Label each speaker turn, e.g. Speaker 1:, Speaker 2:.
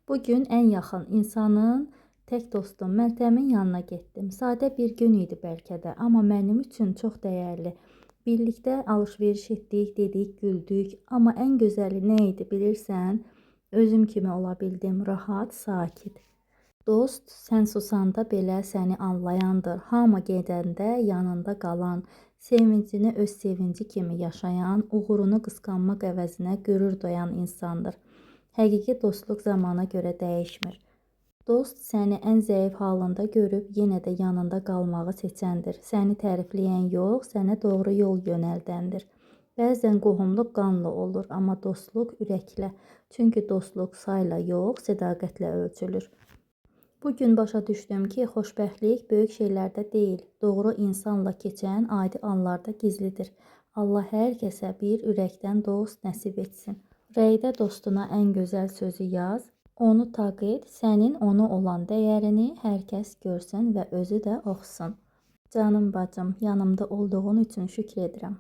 Speaker 1: Bu gün ən yaxın insanın, tək dostum Məltəmin yanına getdim. Sadə bir gün idi bəlkə də, amma mənim üçün çox dəyərli. Birlikdə alış-veriş etdik, dedik, güldük, amma ən gözəli nə idi bilirsən? Özüm kimi ola bildim, rahat, sakit. Dost sən susanda belə səni anlayandır. Hamı gedəndə yanında qalan, sevincini öz sevinci kimi yaşayan, uğurunu qısqanmaq əvəzinə qürur duyan insandır. Həqiqi dostluq zamana görə dəyişmir. Dost səni ən zəif halında görüb yenə də yanında qalmağı seçəndir. Səni tərifləyən yox, sənə doğru yol yönəldəndir. Bəzən qohumluq qanla olur, amma dostluq ürəklə. Çünki dostluq sayla yox, sədaqətlə ölçülür. Bu gün başa düşdüm ki, xoşbəxtlik böyük şeylərdə deyil, doğru insanla keçən adi anlarda gizlidir. Allah hər kəsə bir ürəkdən dost nəsib etsin. Rəydə dostuna ən gözəl sözü yaz, onu taq et, sənin ona olan dəyərini hər kəs görsün və özü də oxusun. Canım bacım, yanımda olduğun üçün şükr edirəm.